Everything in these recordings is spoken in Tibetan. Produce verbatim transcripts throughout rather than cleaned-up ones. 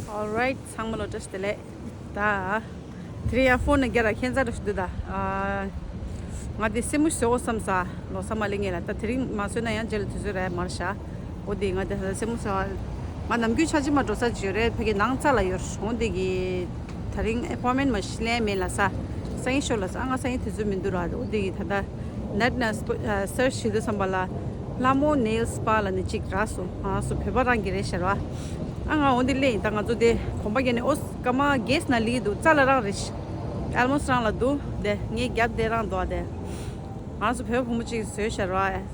Alright, ཚང་མ་ལ་བཀྲ་ཤིས་བདེ་ལེགས། ད་དེ་རིང་ཡང་ཕོན་ནས་རྒྱ་ར་ཁྱད་མཚར་རེ་ཞིག་འདུག་ད། ཨ། ང་དེ་སེན་མོ་བཟོ་དགོས་བསམ་ས། ལོ་གསར་མ་སླེབས་སྔོན་ལ། ད་དེ་རིང་མ་བཟོས་ན་ཡང་རྗེས་ལ་དུས་ཚོད་རག་མ་རེད་ཤག་འོ་དེ་ང་དེ་སེན་མོ་བཟོ། ང་ནམ་རྒྱུན་ཆ་ཅིག་མ་འགྲོ་ས་ཅིག་ཡོད་རེད། ཕ་གི་ནང་རྩ་ལ་ཡོད། འོ་དེ་གི་ད་རིང་ཨེ་པོན་མེན་མ་ཞིག་ལེན་མེད་ལ་ས། སང་ཉིན་ཤོར་ལ་ས། ང་སང་ཉིན་དུས་ཚོད་མི་འདུག་ར། འོ་དེ་གི་ད་ད་ནེཊ་ནས་སར་ཆི་བྱེད་དུས་ཙམ་པ་ལ་ལྷ་མོ་ནེལ་སི་པ་ལ་ནི་གཅིག་རག་སོང་། ང་སུ་བོད་པ་རང་གི་རེད་ཤག་ར། ཨ་ང་འོ་འདི་ལེན་ད་ང་ཚོ་དེ་གོམ་པ་རྒྱག་ནས། ཨོ་སྐར་མ་བརྒྱད་ཙམ་ལི་འདུག་རྩ་ལ་རང་རེད། ཨལ་མོ་སི་རང་ལ་འདུག་དེ་ངའི་རྒྱབ་དེ་རང་འདུག་དེ་ང་ཚོ་བོད་བུ་མོ་གཅིག་བཟོས་ཤག་ར།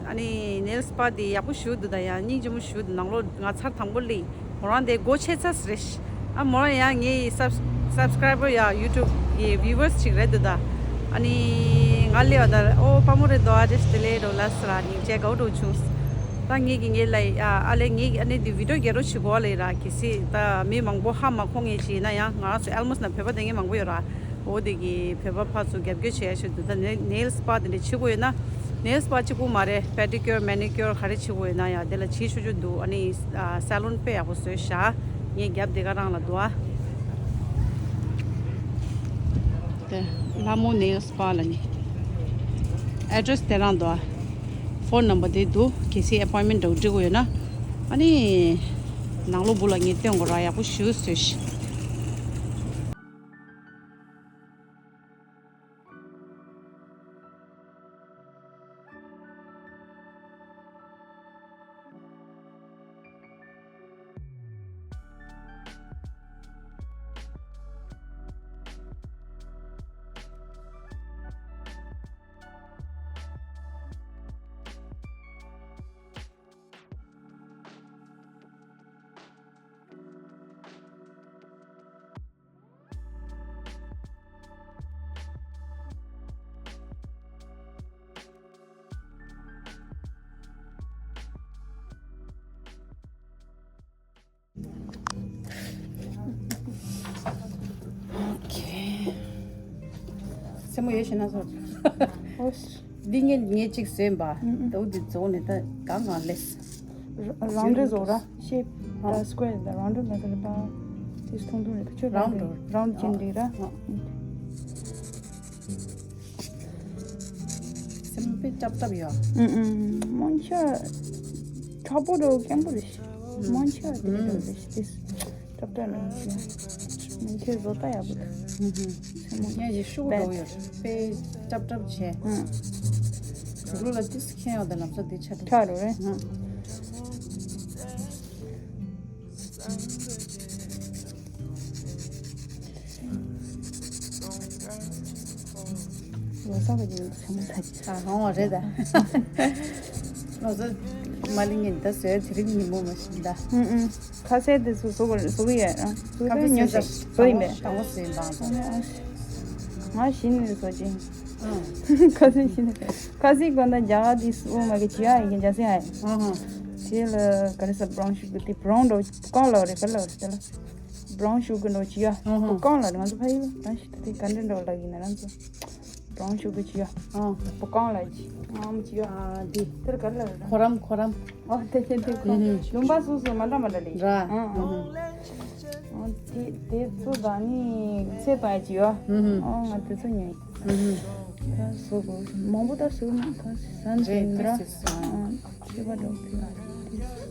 ཨ་ནི་ནེལ་སི་པ་དེ་ཡག་པོ་ཞེ་པོ་འདུག་ད་ཡང་སྙིང་རྗེ་མོ་ཞེ་པོ་འདུག་ནང་ལོགས་ང་ཚར་དང་པོ་ལི་ཁོ་རང་དེ་སྒོ་ཕྱེ་ཚར་རེད། ཨ་མོ་རང་ཡང་ངའི་སབ་སབ་སི་ཀ་རའི་བར་ཡ་ཡུ་ཊུབ་གི་བིའུ་ཝར་སི་ཅིག་རེད་འདུག་ད། ཨ་ནི་ང་སླེབས་པ་ད་ཨོ་དཔའ་མོ་རེད་འདུག་ཨ་ཏྲེ་ཤི་དེ་ལས་རོ་ལ་སི་ར་ནི་ཅེ་གའུ་འགྲོ་བྱུང་། ད་ངེད་ཀྱི་ངེད་ལ་ཡ་ཨ་ལེ་ངེད་ཀྱི་ཨ་ནི་འདི་བི་ཌིའོ་རྒྱག་རོགས་བྱེད་དགོས་ལེ་ར། གལ་སྲིད་ད་མི་མང་པོ་ཧ་མ་གོ་མཁན་ཅིག་ཡིན་ན་ཡང་། ང་རང་ཚོ་ཨལ་མོ་སི་ན་བོད་པ་དེ་ངེད་མང་པོ་ཡོད་ར། འོ་དེ་གི་བོད་པ་ཕར་ཚུར་རྒྱབ་སྐྱོར་བྱེད་ཡ་ཞིག་འདུག་ད་ནེ་ནེལ་སི་པ་དེ་འདྲ་བྱེད་དགོས་ཡོད་ན། ནེལ་སི་པ་གཅིག་པུ་མ་རེད། པེ་ཌི་ཀིའུར་མེ་ནི་ཀིའུར་ག་རེ་བྱེད་དགོས་ཡོད་ན་ཡང་དེ་ལ་བྱེད་ཆོག་ཆོག་འདུག་ཨ་ནི་ཨ་སེ་ལོན་དཔེ་ཡག་པོ་བཟོས་ཤག་ངའི་རྒྱབ་དེ་ག་རང་ལ་འདུག་ཨ། དེ་ལྷ་མོ་ནེལ་སི་པ་ལ་ནི། ཨེ་ཌི་རེ་སི་དེ་རང་འདུག་ཨ། ཕོན་ནམ་བར་དེ་འདུག་གལ་སྲིད་ཨེ་པོན་མེན་ཊི་འདྲ་བོ་འགྲིག་དགོས་ཡོད་ན། ཨ་ནི་ནང་ལོགས་སྦུག་ལ་ངས་སྟོན་དགོས་ར། ཡག་པོ་ཞེ་པོ་བཟོས་ཤག་ཨོ་ཁེ། སེན་མོ་ཡོད་ཤེ་ན་སོ། ཨོ་ཤི། འདི་ངས་ངས་གཅིག་བཟོས་པ། ཨུ་ཨུ། ད་འོ་འདི་རྫོགས་ནས་ད་གང་གང་ལས། ར་རའུན་ཌི་བཟོ་ར། ཤེབ་ཨ། ད་སི་ཀོ་ཡར་ད་རའུན་ཌི་མ་ཟེར་པ། དེ་ཐུང་ཐུང་རེད། ཁྱོད་རའུན་ཌི་རའུན་ཌི་ཅན་འདི་ར། ཨ། སེན་མོ་དཔེ་སྲབ་སྲབ་ཡོད། ཨུ་ཨུ། མོན་ཆ་མཁྲེགས་པོ་འདྲ་བོ་སྐམ་པོ་རེད། མོན་ཆ་དེ་འདྲ་རེད། དེ་སྲབ་སྲབ་རེད། མོན་ཆའི་བཟོ་ལྟ་ཡག་པོ་འདུག་ཨུ་ཨུ། སེན་མོ་ངས་ཡི་ཤུགས་འདྲ་བོ་ཡོད། དཔེ་སྲབ་སྲབ་བྱས། ཨུ། གུ་ལུ་ལ་ཏིས་ཁྱེད་ཡོད་ད་ལམ་སང་དེ་ཆ་འགྲོ། ཆ་འགྲོ་རེད། ཨུ། ལོ་གསར་པ་ཡིན་ཚང་མ་ད་ཅི། ཨ་ཧོང་རེད་ད། ལོ་གསར་མ་ལི་ངན་ད་ཟེར་དེ་རིང་ཉིན་མོ་མ་ཤིན་ད། ཨུ་ཨུ། ཁ་ཟས་དེ་ཚོ་བཟོ་བར་བཟོ་གི་ཡོད་ཨ། བཟོ་གི་ཡོད་ཤག་བཟོ་ཡིན་པས། དང་པོ་བཟོ་ཡིན་པ། ང་གཞི་ནས་བཟོ་ཅིང་། ཁ་ཟས་གཞི་ནས། ཁ་ཟས་གོ་ན་རྒྱ་གར་དེ་སུ་མ་གི་ཅི་ཡ་ཡི་གི་རྒྱ་སེ་ཡ་ཡི། དེ་ལ་ག་རེ་ཟེར་བྷ་རའུན་ཤུ་གི་དེ་བྷ་རའུན་འདྲ་བོ་གང་ལ་རེད་ག་ལ་རེད་དེ་ལ། བྷ་རའུན་ཤུ་གི་འདྲ་བོ་ཅི་ཡ། ཨ་ཧ། བུ་གང་ལ་རེད། ང་ཚོ་ཕ་ཡུལ་རང་ཤི་ད་དེ་ག་འདྲ་འདྲ་བོ་ལ་གི་ན་རང་ཚོ། བྷ་རའུན་ཤུ་གི་ཅི་ཡ། ཨ། བུ་གང་ལ་ཅི་ང་མ་ཅི་ཡ། ཨ་དེ། དེར་ག་ལ་རེད། ཁོ་རམ་ཁོ་རམ། ཨོ་དེ་དེ་དེ་ཁོ། ཨུ་ཧུ། ལུང་པ་སོ་སོ་མ་འདྲ་མ་འདྲ་རེད། ར། ཨ་ཨ། ཨུ་ཧུ། ཨོ་དེ་དེ་ཚོ་ད་ནི་ཚེ་དང་ཅི་ཡ། ཨུ་ཧུ། ཨོ་ང་དེ་ཚོ་ཉོས། ཨུ་ཧུ། ད་བཟོ་དགོས། མང་པོ་ད་བཟོ་མ་ཐག་ཟ་འདྲ་རེད་ཡིན་ར། ད་ཟེར་སོང་། ཨ་ཨ། ཤེས་པ་འགྲོ་གི།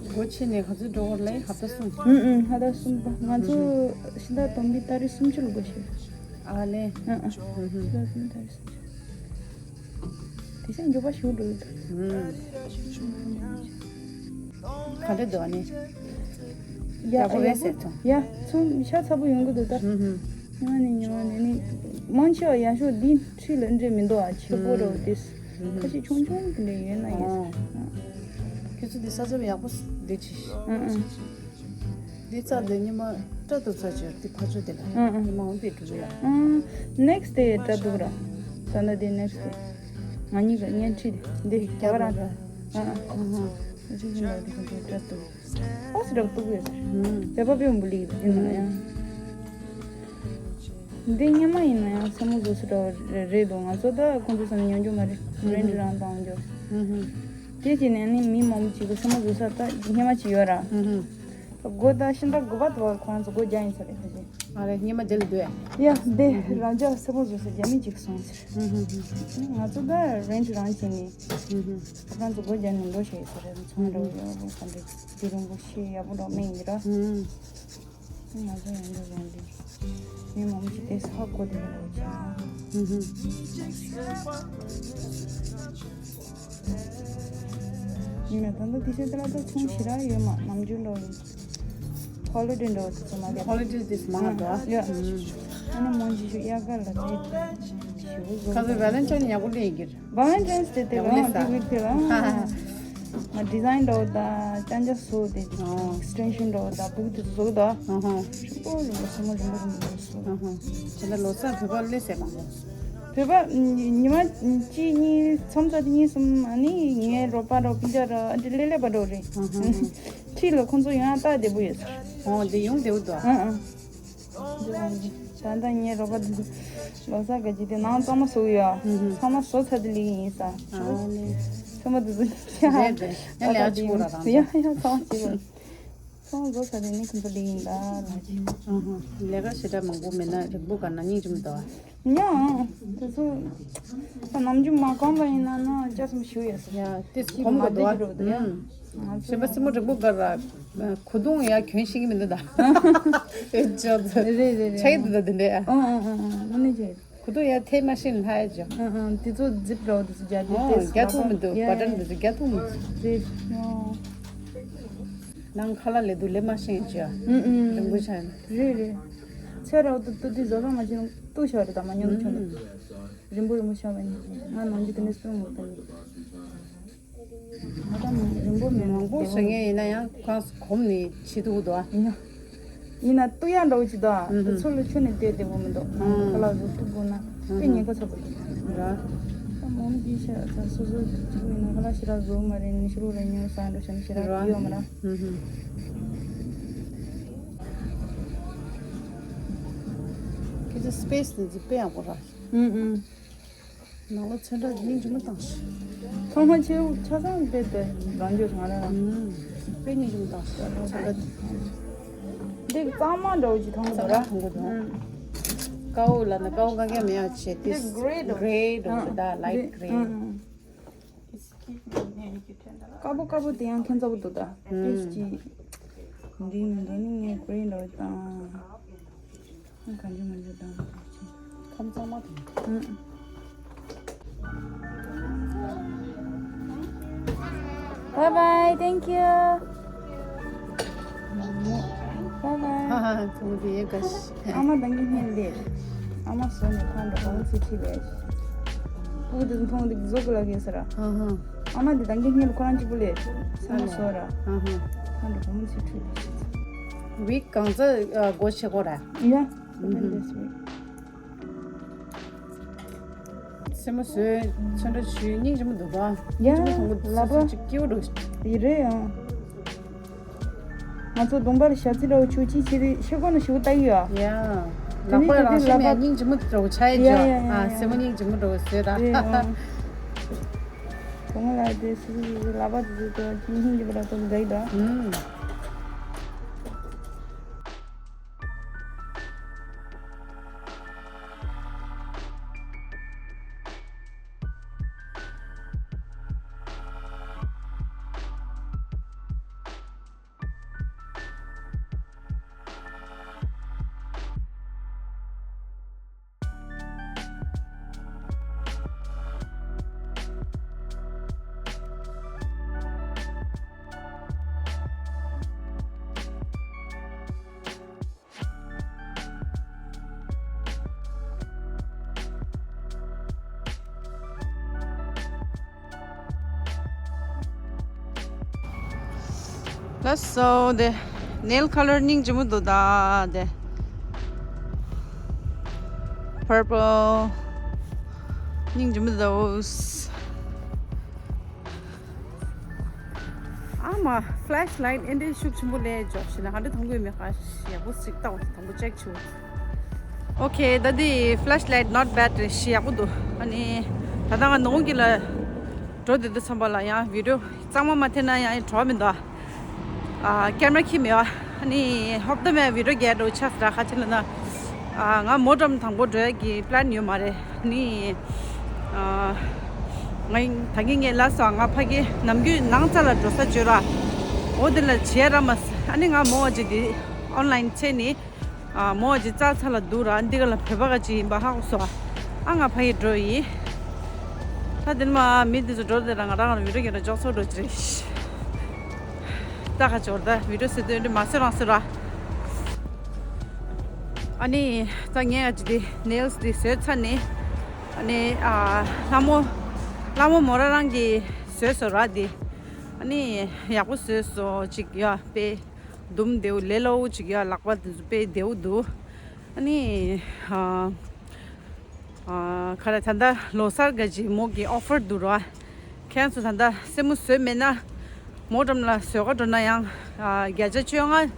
སྒོ་ཕྱེ་ནས་ག་ཚོད་འགྲོ་བར་ལ་ཧབ་ཏ་གསུམ། ཨུ་ཨུ། ཧབ་ཏ་གསུམ་པ་ང་ཚོ་ཤིང་རྟ་སྟོན་པའི་ཏ་རིག་སུམ་ཅུ་ལ་སྒོ་ཕྱེ། ཨ་ལེ། ཨ་ཨ། ཨུ་ཧུ། ཤིང་རྟ་སྟོན་པའི་ཏ་རིག་སུམ་ཅུ། དེ་སང་མགྱོགས་པ་ཞིག་འགྲོ་གི་འདུག་ཨུ། ག་འདྲ་འདུག་ཨ་ནི། ཡ་ཡག་པོ་རེད་ཟེར་ཐོང་། ཡ་ཚོང་ཤ་ཚ་པོ་ཡོང་གི་འདུག་ད། ཨུ་ཧུ། ཉི་མ་ནས་ཉི་མ་ནས་ནི། མང་ཆེ་བ་ཡག་ཤོས་འདི་འཁྲིས་ལ་འདྲེ་མི་འདུག་ཨ། ཆེ་པོ་འདྲ་བོ་དེ། ཨུ། ཁ་ཤས་ཆུང་ཆུང་གི་འདྲ་ཡོད་ན་ཡོད། ཨོ། ཨ། ཁྱོད་ཚོ་འདི་ས་ཆ་ཡག་པོ་འདི་ཅི། ཨ་ཨ། འདི་རྩ་འདི་ཉི་མ་སྐྲ་གཏུབ་ས་ཅིག་འདི་ཕ་ཚོ་འདི་ལ། ཨ་ཨ། ཉི་མ་འོང་པའི་འགྲོ་གི་ཡ། ཨ། ནེག་སི་ཌེ་སྐྲ་གཏུབ་ར། ད་ལྟ་འདི་ནེག་སི་ཌེ། ང་གཉིས་ཀ་བརྙན་འཕྲིན་འདི་རྒྱ་གར་ར། ཨ་ཨ། ཨ་ཨ། ཨ་ཅི་ཅི་འདྲ་འདི་ཁོ་ཚོའི་སྐྲ་གཏུབ། ཨོ་སི་འདྲ་གཏུབ་ཡོད། ཨུ། བོད་པ་དཔེ་མང་པོ་སླེབས་ཡོད་འདི་ན་ཡང་། འདི་སྔོན་མ་ཡིན་ན་ཡང་སེན་མོ་བཟོ་ས་འདྲ་བ་རེད་རེད་འདུག་ང་ཚོ་ད་ཁོང་ཚོ་ས་ནས་ཉོ་རྒྱུ་མ་རེད། ཨུ་ཧུ། རེན་ཊི་རང་བཏང་རྒྱུ། ཨུ་ཧུ། དེ་བྱས་ནས་ནི་མི་མང་པོ་ཅིག་གིས་སེན་མོ་བཟོ་ས་ད་སྔོན་མ་ཅིག་ཡོད་ར། ཨུ་ཧུ། སྒོ་དང་ཤིང་རྟ་དགུ་པ་དུ་བར་ཁོ་རང་ཚོ་སྒོ་རྒྱག་ཡིན་ས་རེད་ཁ་ཅིག་ཨ་རེ་སྙེ་མ་འདི་ལ་འདུག་ཡ་དེ་རང་ཅག་སེ་མོ་བཟོ་ས་རྒྱ་མི་གཅིག་སོང་ཟེར། ང་ཚོ་ད་རེན་ཊི་རང་བྱས་ནས་ཁོ་རང་ཚོ་སྒོ་རྒྱག་ནས་འགྲོ་བྱས་ཡོད་ས་རེད། ཚོང་འདྲ་བོ་ཡོད་རེད། ག་འདྲ་དེ་རིང་པོ་ཤི་ཡག་པོ་འགྲོ་མེད་ཡིན་ར། ང་ཚོ་ཡང་འགྲོ་རང་རེད། མི་མང་པོ་ཞིག་དེ་ས་གོ་དེ་རེད་བྱས་ན། ཡིན་ན་ད་ལྟ་དེ་ཤེས་དེ་ལ་ད་ཚོང་ཞེ་དྲག་ཡོད་མ་ནམ་རྒྱུན་འགྲོ་ཡིན། ཧོ་ལི་ཌེ་འགྲོ་དེ་ཚོ་མ་རེད། ཧོ་ལི་ཌེ་དེ་མང་འདུག་ཨ། ཡ། ཨ་ནི་མང་ཆེ་ཤོས་དབྱར་ཁ་ལ་རེད། ཞེ་པོ་བཟོ། ཁ་སང་ཝེ་ལན་ཊའིན་ཡག་པོ་ལེན་གྱི་རེད། ཝེ་ལན་ཊའིན་ཌེ་དེ་ཡག་པོ་ལེན་ལ་ས་དེ་དེ་ལ་ང་ཌི་ཛའིན་འགྲོ་དང་ཅན་ཅ་སོ་དེ་ཨེག་སི་ཊེན་ཤན་འགྲོ་དང་བུག་དེ་བཟོ་དང་ཨ་ཧ། རིང་པོ་རིང་པོ་སེ་མོ་རིང་པོ་རིང་པོ་བཟོ། ཨ་ཧ། ཁྱེད་ལ་ལོ་གསར་བོད་པ་སླེབས་ཟེར་མང་པོ། བོད་པ་ཉི་མ་གཅིག་གཉིས་མཚམས་ཚོ་གཉིས་གསུམ་ཨ་ནི་ངའི་རོགས་པ་རོགས་སྤུན་ཀྱག་ར་ཨ་འདྲ་སླེབས་སླེབས་པ་འགྲོ་རེད། ཁྲིད་ལ་ཁོང་ཚོ་ཡོང་ཡ་སྟབས་བདེ་པོ་ཡོད་ས་རེད། ཨོ་འདི་ཡོང་བདེ་པོ་འདུག་ཨ། ཨ་ཨ། ད་ལྟ་ངའི་རོགས་པ་འདི་ཚོ་ལོ་གསར་ག་ཅིག་དེ་ནང་གཙང་མ་བཟོ་གི་ཡོད། ཨ་ཚང་མ་བཟོ་ཚར་དེ་སླེབས་ཡིན་ས། ཨ་ནི་ཚང་མ་འདི་ཚོ་རེད་རེད། ཡ་ལས་ཨ་ཆུ་ར་རང་ཡ་ཡ་ཚང་མ་བྱེད་པ། ཚོང་བཟོ་ས་དེ་ནི་ཁོང་ཚོ་ལས་ཡིན་ད་ལ་ཅི། ཨ་ཧ། ལས་ཀ་ཞེ་དྲག་མང་པོ་མེད་ན་རིང་པོ་ག་ན་སྙིང་རྗེ་མི་འདུག་ཨ། ཉོ། དེ་ཚོ་ད་ནམ་རྒྱུན་མ་གོམས་པ་ཡིན་ན་ན་ཅག་སུམ་ཞུ་ཡོད་ས། ཡ་དེ་གོམས་དགོས་འདུག་ཨ། ང་ཚོ་ཞེན་པ་སེ་མོ་རིང་པོ་ག་ར་གོ་དུང་ཡ་གྱོན་ཤེས་ཀྱི་མི་འདུག་ད། ཨེ་ཅོ་ཚོ་རེད་རེད་རེད། ཆགས་ཀྱི་འདུག་ད་དེ་འདྲས་ཨ། ཨ་ཨ་ཨ་ཨ་ཨ་ནི་ཅེ། གོ་དུང་ཡ་ཐེ་མ་ཤེས་ལྷ་ཡ་ཅོ། ཨ་ཨ་དེ་ཚོ་ཛིབ་འདྲ་བོ་དེ་ཚོ་རྒྱག་དུས་ཨོ་དེ་རྒྱག་ཐུབ་མི་འདུག་ཡ་བ་ཡ་ཊན་དེ་ཚོ་རྒྱག་ཐུབ་མི་འདུག་རེད་ཨོ། ནང་ཁ་ལག་ལས་དུས་ལས་མ་ཤེས་ཅི། ཨུ་ཨུ། རིང་པོ་ཆགས་ན། རེད་རེད། ཚེ་རབས་དུ་ཏུ་དུ་བཟོ་ས་མ་བྱུང་ཏུ་ཤོར་རེད་ད་མ་ཉམས་ཆུང་ལ། རིང་པོ་རིང་པོ་ཤོར་བ་ཡིན། ང་ནང་རྒྱུ་དེ་ནས་སུ་མོ་ད་ཡིན། ང་ད་རིང་པོ་མེད་མང་པོ་བཟོ་མཁན་ཡིན་ན་ཡང་ཁོང་གོམས་ནས་བྱེད་ཐུབ་འདུག་ཨ། ཡིན་ན། ཡིན་ན་ཏུ་ཡ་འདྲ་བོ་ཅིག་དང་། ཨུ་ཧུ། ཚུར་ལ་ཁྱོན་ནས་བལྟས་བདེ་པོ་མི་འདུག་ཨུ་ཧུ། ཁ་ལག་བཟོ་ཐུབ་དགོས་ན་དཔེ་ཉེན་ཁ་ཚ་པོ་འདུག་ར། ད་མོམ་གྱིས་ཤ་ཚ་སོ་སོ་ཅིག་ཡིན་ན་ཁ་ལག་ཞེ་དྲག་བཟོ་མ་རེད། ནི་ཤི་རུ་རེ་ཉོ་ས་འགྲོ་ཤ་ནི་ཞེ་དྲག་ར། ཡོད་མ་ར། ཨུ་ཧུ། ཁྱེད་ཚོ་སི་པེ་སི་དེ་ཚོ་དཔེ་ཡག་པོ་ར། ཨུ་ཨུ། ནང་ལོ་ཚོན་ཁྲ་སྙིང་རྗེ་མོ་བཏང་ཤག་ཚང་མ་ཆེའུ་ཆ་ཚང་དཔེ་དེ་རང་རྒྱུད་ང་རང་རང་། ཨུམ། དཔེ་སྙིང་རྗེ་མོ་བཏང་ཤག་ཚོན་ཁྲ་དེ། འདི་གཙང་མ་འདྲ་བོ་ཅིག་མཐོང་གི་འདུག་ར། གཙང་མ་མཐོང་གི་འདུག་ཨུམ། དཀར་པོ་ལབ་ན་དཀར་པོ་གང་ག་མེད་ཡ་བྱས་ཏེ། འདི་གྷེ་རེ་འདྲ་བོ། གྷེ་རེ་འདྲ་བོ་རེད་ད། ལའིཊ་གྷེ་རེ། ཨུམ། དཀར་པོ་དཀར་པོ་དེ་ཡང་ཁྱད་མཚར་པོ་འདུག་ད། ཨུམ། ཏིས་ཀྱི། འདི་མི་འདུག་ནི་ངས་གྷེ་རེ་འདྲ་བོ་དང་། གང་བྱུང་མ་བྱུང་དང་། ཁམས་གཙང་མ་དང་། Bye bye, thank you. Bye bye. ཧ་ཧ། ཚོང་དེ་ཡེ་ག་ཤི། ཨ་མ་དང་གི་ཉིན་ལས། ཨ་མ་སོ་ནས་ཕར་འགྲོ་གོང་ཚེ་ཁྲིད་ལས། ཕྲུ་གུ་དེ་ཚོ་མཐོང་དེ་བཟོ་གི་ལ་གེ་ཟེར། ཧ་ཧ། ཨ་མ་དེ་དང་གི་ཉིན་ཁོ་རང་གཅིག་པུ་ལས། ས་མ་སོ་ར། ཧ་ཧ། ཕར་འགྲོ་གོང་ཚེ་ཁྲིད་ལས། ཝིག་གང་ཚ་སྒོ་ཕྱེ་གོ་ར། ཡ། Seven days week. སེམས་མ་བཟོས་ཚོན་ཁྲ་བྱུས་སྙིང་རྗེ་མོ་འདུག་པ། ཡ། སྙིང་རྗེ་མོ་མཐོང་གི་ལབ་པ། སུ་གཅིག་སྐྱིད་པོ་འདུག་ཡི་རེད་ཡང་། ང་ཚོ་གདོང་པར་ཞལ་རྩི་འདྲ་བོ་བྱུག་ཅིག་བྱེད་དུས་ཤེལ་སྒོ་ནང་ཞིག་ལྟ་གི་ཡོད། ཡ། དེ་ནས་ལག་པ་དེ་རང་དུས་བཞིན་ལག་པ་སྙིང་རྗེ་མོ་འདྲ་བོ་ཆགས་ཡ་ཡོད། ཡ་ཡ་ཡ། ཨ། སེམས་མ་སྙིང་རྗེ་མོ་འདྲ་བོ་བཟོས་ད། རེད་ཡང་། གདོང་ལ་དེ་སུ་སུ་སུ་ལག་པ་དེ་ཚོ་དེ་སྙིང་རྗེ་པོ་འདྲ་བོ་འདྲ་ཡི་ད། ཨུམ། ལགས་སོ། དེ་ནེལ་ཁ་ལར་སྙིང་རྗེ་མོ་འདུག་ད། དེ་པར་པལ་སྙིང་རྗེ་མོ་འདུག་ཨ་མ། ཕ་ལེཤ་ལའིཊ་ཨེ་འདྲའི་ཤུགས་ཆེན་པོ་ལས་འཇོག་ཤེ་ན་ཧ་འདྲ་མཐོང་གི་མེད་ཁ་ཡག་པོ་ཞིག་ལྟ་བ་དང་པོ་ཅེག་བྱུང་། ཨོ་ཁེ། ད་འདི་ཕ་ལེཤ་ལའིཊ་not bad རེད། ཞེ་ཡག་པོ་འདུག་ཨ་ནི་ད་ལྟ་ང་ནོ་གི་ལ་འགྲོ་བསྡད་དུས་ཙམ་པ་ལ་ཡང་བི་ཌི་ཡོ་གཙང་མ་མ་འཐེན་ན་ཡང་བྲོ་བ་མི་འདུག་ཨ། ཀེམ་ར་ཁྱི་མེད་པ། ཨ་ནི་ཧོབ་ཏེ་མེད་བི་ཌིའོ་རྒྱག་འགྲོ་ཆགས་ར། ཁ་ཆེ་ལ་ན། ཨ་ང་མོ་ཊ་དང་པོ་འགྲོ་ཡ་གི་པི་ལན་ཡོད་མ་རེད། ནི་ཨ་ང་ད་གིན་ངས་ལབ་སོང་། ང་ཕ་གི་ནམ་རྒྱུན་ནང་ཚ་ལ་འགྲོ་ས་བརྗོད་ར། འོ་དེ་ལ་བྱེད་ར་མ་ཟ། ཨ་ནི་ང་མོ་བ་ཅིག་འདི་ཨོན་ལན་ཆེ་ནི། ཨ་མོ་བ་ཅིག་ཙ་ཚ་ལ་འདུག་ར། འདི་ག་ལ་བོད་པ་ག་ཅིག་ཡིན་པ་ཧ་གོ་སོང་། ཨ་ང་ཕ་གི་འགྲོ་ཡིན། ད་དེ་ནས་མ་མི་འདི་ཚོ་འགྲོ་དེ་ར་ང་རང་རང་བི་ཌིའོ་རྒྱག་ར་འཇོག་ཚོགས་འགྲོ་ཅི་རེད། ད་ཁ་ཆོར་ད་བི་ཌིའོ་ཟེར་དུས་འདི་མ་བཟོས་རང་བཟོས་ར། ཨ་ནི་ད་ངས་ཨ་ཅི་དེ་ནེལ་སི་དེ་བཟོས་ཚར་ནས། ཨ་ནི་ཨ་ལྷ་མོ་ལྷ་མོ་མོ་རང་རང་གིས་བཟོས་སོང་ར་དེ། ཨ་ནི་ཡག་པོ་བཟོས་སོང་ཅིག་ཡ་དཔེ་དུམ་བདེ་བོ་ལས་སླ་བོ་ཅིག་ཡ་ལག་པ་དེ་ཚོ་དཔེ་བདེ་བོ་འདུག་ཨ་ནི་ཨ། ཨ་ག་རེ་ད་ལྟ་ལོ་གསར་ག་ཅིག་མོ་གི་ཨོ་ཕར་འདུག་ར། ཁྱེད་ཚོ་ད་ལྟ་སེན་མོ་བཟོས་མེད་ན་མོ་འགྲམ་ལ་བཟོ་ག་འགྲོ་ན་ཡང་ཨ་བརྒྱ་ཆ་བཅོ་ལྔ་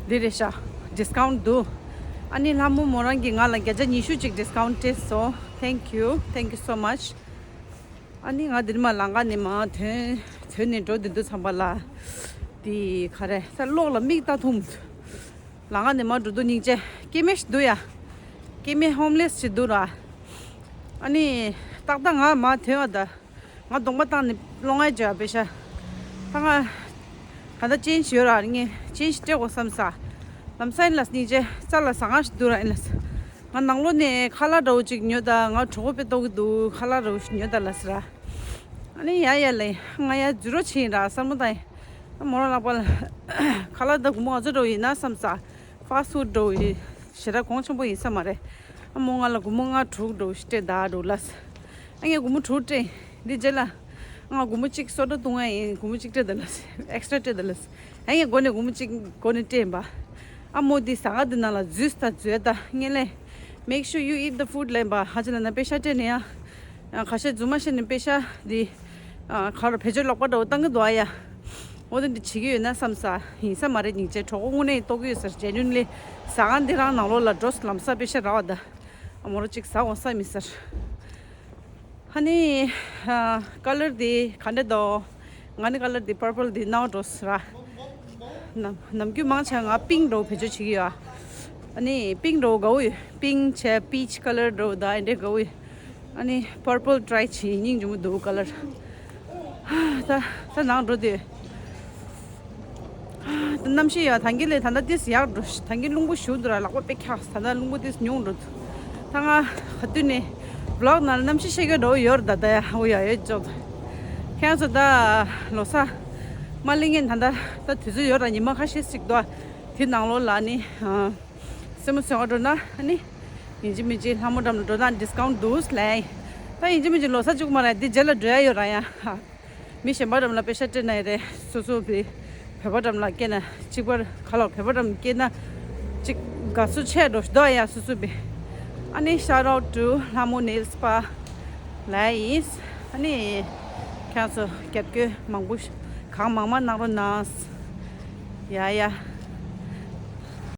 འདི་རེད་ཤག་ཌི་སི་ཀའུན་ཊི་འདུག་ཨ་ནི་ལྷ་མོ་མོ་རང་གིས་ང་ལ་བརྒྱ་ཆ་ཉི་ཤུ་ཅིག་ཌི་སི་ཀའུན་ཊི་སྤྲད་སོང་། Thank you, thank you so much. ཨ་ནི་ང་འདིར་མ་ལང་ཀ་ནས་མ་ཐོན་ཐོན་ནས་འགྲོ་འདི་འདུག་ཚང་པ་ལ། དེ་ག་རེ་ད་གློག་ལ་མིག་ལྟ་ཐུབ། ལང་ཀ་ནས་མ་འགྲོ་འདུག་སྙིང་རྗེ། སྐྱེ་དམན་ཞིག་འདུག་ཡ། སྐྱེ་དམན་ཧོམ་ལེ་སི་ཞིག་འདུག་ར། ཨ་ནི་ཏག་ཏག་ང་མ་ཐོན་བ་ད། ང་གདོང་པ་བཏང་ནས་སློང་ང་བྱས་པ་པེ་ཤ། ད་ང་ད་ལྟ་ཅན་ཞིག་ཡོད་ར། ངས་ཅན་ཞིག་སྤྲད་དགོས་བསམ་ས། ལམ་སང་ཡིན་ལ་སྙིང་རྗེ། རྩ་ལ་ཟ་ང་ཞིག་འདུག་ར། ཡིན་ལ་ང་ནང་ལོགས་ནས་ཁ་ལག་འདྲ་བོ་ཅིག་ཉོས་ད། ང་གྲོད་ཁོག་དཔེ་ལྟོགས་ཀྱི་འདུག་ཁ་ལག་འདྲ་བོ་ཞིག་ཉོས་ད་ལ་ཟེར་ར། ཨ་ནི་ཡ་ཡ་ལེ་ང་ཡ་འཛུལ་རོགས་བྱེད་ཡིན་ར་བསམ་བློ་བཏང་ཡིན། ཨ་མོ་རང་ལག་པ་ལ་ཁ་ལག་དང་སྒོར་མོ་ང་ཚོ་འདྲ་བོ་ཡིན་ན་བསམ་ས། ཕ་སི་ཕུཌ་འདྲ་བོ་ཡིན་ཞེ་དྲག་གོང་ཆེན་པོ་ཡིན་ས་མ་རེད། ཨ་མོ་ང་ལ་སྒོར་མོ་ལྔ་དྲུག་འདྲ་བོ་ཞིག་སྤྲད་ད་འདྲ་བོ་ལ་ཟེར། ཨ་ངས་སྒོར་མོ་དྲུག་སྤྲད། འདི་རྗེས་ལ་ང་སྒོར་མོ་གཅིག་སོ་ཊ་བཏུང་ཡ་ཡིན། སྒོར་མོ་གཅིག་སྤྲད་ད་ལ་ཟེར། ཨེག་སི་ཊ་ར་སྤྲད་ད་ལ་ཟེར། ཨ་ངས་སྒོར་ནས་སྒོར་མོ་གཅིག་སྒོར་ནས་སྤྲད་ཡིན་པ། ཨ་མོ་འདི་ཟ་ཁང་འདི་ནང་ལ་འཛུལ་ད་འཛུལ་ད་ངས་ལས། Make sure you eat the food ལབ་པ། ཧ་ཅང་ལ་ན་པེ་ཤ་སྤྲད་ནས་ཡང་། ཁ་ཤས་རྫུན་མ་བཤད་ནས་པེ་ཤ་འདི། ག་རེ་བེད་སྤྱོད་ལོག་པ་འདྲ་བོ་བཏང་གི་འདུག་ཨ་ཡ། འོ་དེ་འདྲ་བྱེད་ཀྱི་ཡོད་ན་བསམ་ས་ཡིན་ས་མ་རེད། སྙིང་རྗེ། གྲོད་ཁོག་དངོས་གནས་ལྟོགས་ཀྱི་ཡོད་ས་རེད། ཇེ་ནུན་ལི་ཟ་ཁང་འདི་རང་ནང་ལོགས་ལ་འགྲོ་ལམ་སང་པེ་ཤ་རག་པ་ད། ཨ་མོ་རང་གཅིག་ཟ་འོང་ས་མི་ཟེར། ཧ་ནི། ཀ་ལར་འདི་ག་འདྲ་འདུག་ང་ནི་ཀ་ལར་འདི་པར་པལ་འདི་ནང་འགྲོ་ཟེར་ར། ནམ་ནམ་རྒྱུན་མང་ཆེ་ང་པིང་འདྲ་བོ་བེད་སྤྱོད་བྱེད་ཀྱི་ཡོད། ཨ་ནི་པིང་འདྲ་བོ་དགའ་བོ་ཡོད། པིང་བྱས་པིཆ་ཀ་ལར་འདྲ་བོ་དང་ཨེ་འདྲ་དགའ་བོ་ཡོད། ཨ་ནི་པར་པལ་ཊི་རའི་བྱེད་སྙིང་རྗེ་མོ་འདུག་ཀ་ལར། ད་ད་ནང་འགྲོ་དུས། ད་གནམ་གཤིས་ཡ་ད་གིན་ལས་ད་ལྟ་ཏིས་ཡག་འགྲོ། ད་གིན་རླུང་བུ་ཞུ་འདུག་ར། ལག་པ་དཔེ་འཁྱག་ད་ལྟ་རླུང་བུ་ཏིས་ཉུང་འགྲོ་འདུག་ད་ང་ག་དུས་ནས་བི་ལོག་ནང་གནམ་གཤིས་ཤེས་ཀྱི་འགྲོ་ཡོད་ར། ད་ད་ཡ་འོ་ཡ་ཡོད་ཅོག་ཁྱེད་ཚོ་ད་ལོ་གསར་མ་ལེན་ངན་ད་ད་ད་དུས་ཚོད་ཡོད་ར། ཉི་མ་ཁ་ཤས་ཤིག་འདུག་དེ་ནང་ལོགས་ལ་ནི་སེན་མོ་བཟོ་ག་འགྲོ་ན་ནི་ཡིན་གཅིག་མིན་གཅིག་ལྷ་མོ་འགྲམ་ལ་འགྲོ་ན་ཌི་སི་ཀའུན་ཊི་འདུག་ལབ་ཡིན། ད་ཡིན་གཅིག་མིན་གཅིག་ལོ་གསར་བཅུག་མ་ར། དེ་རྗེས་ལ་འགྲོ་ཡ་ཡོད་ར་ཡ། མི་གཞན་པ་འགྲམ་ལ་པེ་ཤ་སྤྲད་ན་ཡི་རེད། སོ་སོ་བི་བོད་པ་འགྲམ་ལ་སྐྱེས་ན་གཅིག་པར་ཁ་ལོ་བོད་པ་འགྲམ་སྐྱེས་ན་གཅིག་དགའ་བསུ་ཆེ་འགྲོ་ཞིག་འདུག་ཡ་སོ་སོ་བི། ཨ་ནི་shout out to ལྷ་མོ་ནེལ་སི་པ་ལ་ཡིན། ཨ་ནི་ཁྱེད་ཚོ་རྒྱབ་སྐྱོར་མང་པོ་གང་མང་མང་གནང་རོགས་གནང་། ཡ་ཡ།